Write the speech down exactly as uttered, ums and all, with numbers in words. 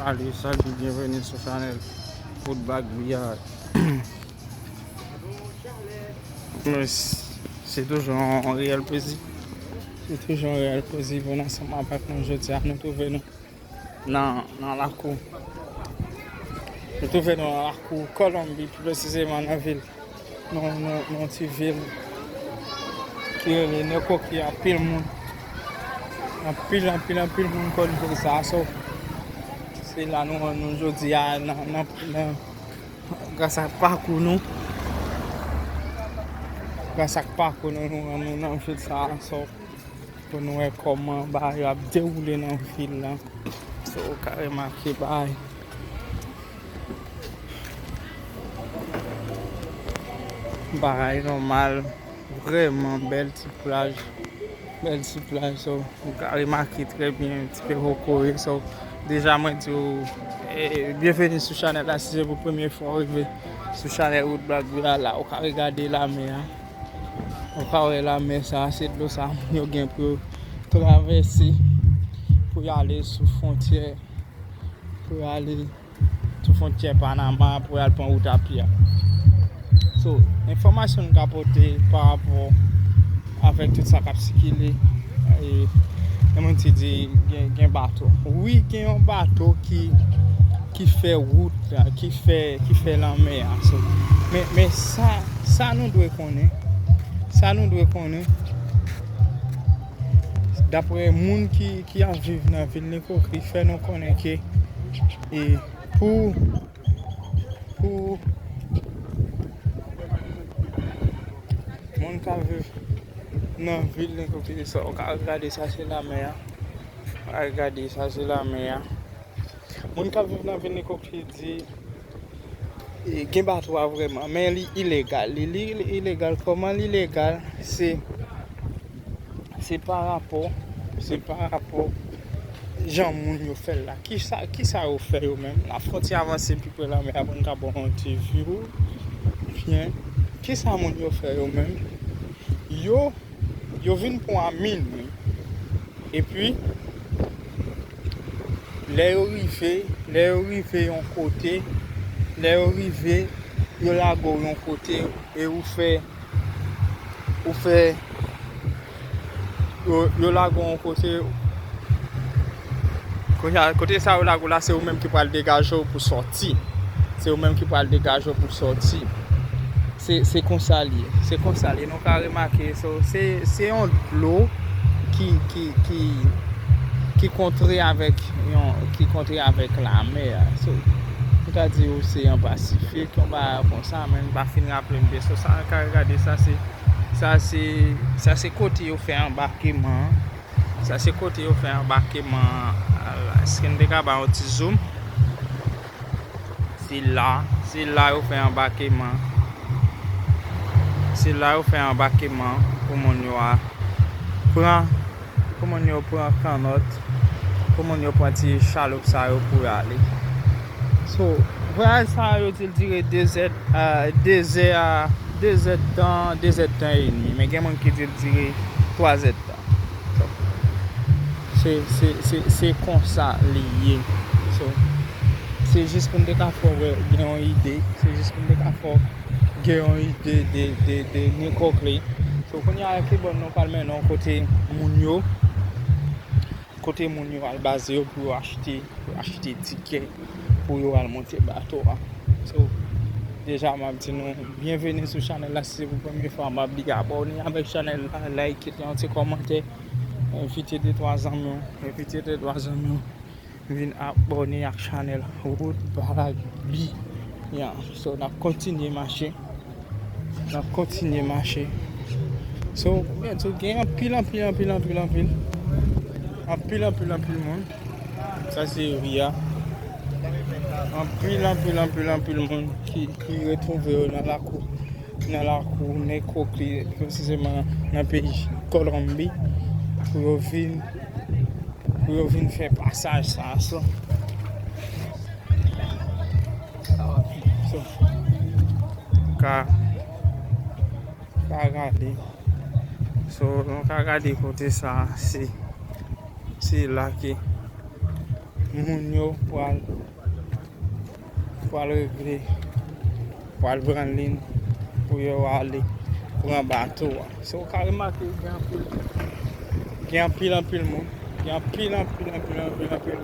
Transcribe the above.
Salut, salut, bienvenue sur Chanel Food Bag Billard. Se toujou yon reyèl plezi. Se toujou yon reyèl plezi pou n ansanm avèk nou jodi a. Nou twouve nou nan, nan lakou. Nou twouve nou nan lakou Kolonbi, pi presizeman nan vil, nan, nan, nan yon ti vil ki rele Nekokli. Anpil moun, anpil, anpil, anpil moun konn vil sa. So, se la nou rann nou jodi a nan, nan, nan, gras ak pakou nou. Gras ak pakou nou, nou rann nou nan vil sa. So, pou nou wè kòman bagay yo ap dewoule nan vil la. So, ou ka remake bagay, bagay nòmal, vrèman bèl ti plaj, bèl ti plaj. So, ou ka remake trè byen, ti pe hokoye. So, deja mwen di w, eh, byenveni sou chanèl la. Si se pou premye fwa w rive sou chanèl Wood Black Villa la, ou ka regade lamè a. Ou ka wè lamè sa, se dlo sa moun yo gen pou yo travèse, pou y ale sou fwontyè, pou y ale sou fwontyè Panama, pou y al pran wout a pye a. So, enfòmasyon n ka pote pa rapò avèk tout sa k ap sikile, e, e moun ti di gen, gen bato. Wi, gen yon bato ki, ki fè wout la, ki fè, ki fè lanmè a. So, men, men sa, sa nou dwe konnen, sa nou dwe konnen, daprè moun ki, ki ap viv nan vil Nekokli, fè nou konnen ke, e, pou, pou moun k ap viv nan vil Nekokli, sa, ou ka gade, sa se lamè a. Ou ka gade, sa se lamè a. Moun k ap viv nan vil Nekokli di, e, gen bato a vrèman, men li ilegal. Li, li, li ilegal. Kòman li ilegal? Se, se pa rapò, se pa rapò jan moun yo fè l la. Kisa, kisa yo fè yo menm? La fwontyè avanse pi pre lanmè a pou n ka ba w yon ti view. Byen, kisa moun yo fè yo menm? Yo, yo vin pran minwi. Epi, lè yo rive, lè yo rive yon kote, lè yo rive, yo lage w yon kote, e ou fè, ou fè, yo, yo lage w yon kote, kote, kote sa yo lage w la, se ou menm ki pral degaje w pou sòti. Se ou menm ki pral degaje w pou sòti. Se, se konsa l ye. Se konsa l ye. Nou ka remake, so, se, se yon dlo ki, ki, ki, ki kontre avèk yon, ki kontre avèk lamè a. So, nou ta di w oseyan Pasifik, yon bagay konsa, men m pa fin raple m byen. So, sa nou ka gade, sa se, sa se, sa se kote yo fè anbakeman an. Sa se kote yo fè anbakeman an. Èske n te ka ba yon ti zoom? Se la, se la yo fè anbakeman. Se la yo fè anbakeman pou moun yo a pran, pou moun yo pran kannòt, pou moun yo pran ti chaloup sa yo pou y ale. So, vwayaj sa yo di l dire de zè, euh, de zè a, de zè tan, de zè tan edmi. Men gen moun ki di l dire twa zè tan. So, se, se, se, se konsa li ye. So, se jis pou n te ka fè w gen yon ide. Se jis pou n te ka fè w gen yon ide de, de, de Nekokli. So, kounye a, Kibòn, nou pral mennen w kote moun yo, kote moun yo al baze yo pou yo achte, pou yo achte tikè, pou yo al monte bato a. So, deja, m ap di nou, byenveni sou chanèl la. Si se pou premye fwa, m ap di abòne avèk chanèl la, like, kite yon ti kòmantè, envite de twa zanmi w, envite de twa zanmi w vin abòne ak chanèl Wood Black Billard. So, n ap kontinye mache. N ap kontinye mache. So, gen, so, gen anpil, anpil, anpil, anpil, anpil. Anpil, anpil, anpil moun. Sa se ri a. Anpil, anpil, anpil, anpil moun ki, ki retwouve yo nan lakou, nan lakou Nekokli, presizeman nan peyi Kolonbi, pou yo vin, pou yo vin fè pasaj sa. So, so, ka, ka gade. So, nou ka gade kote sa, se, se la ke, Moun yo pral pral regle, pral pran liy pou yo ale pran bato a. So, w ka remake gen anpil, gen anpil, anpil moun, gen anpil, anpil, anpil, anpil, anpil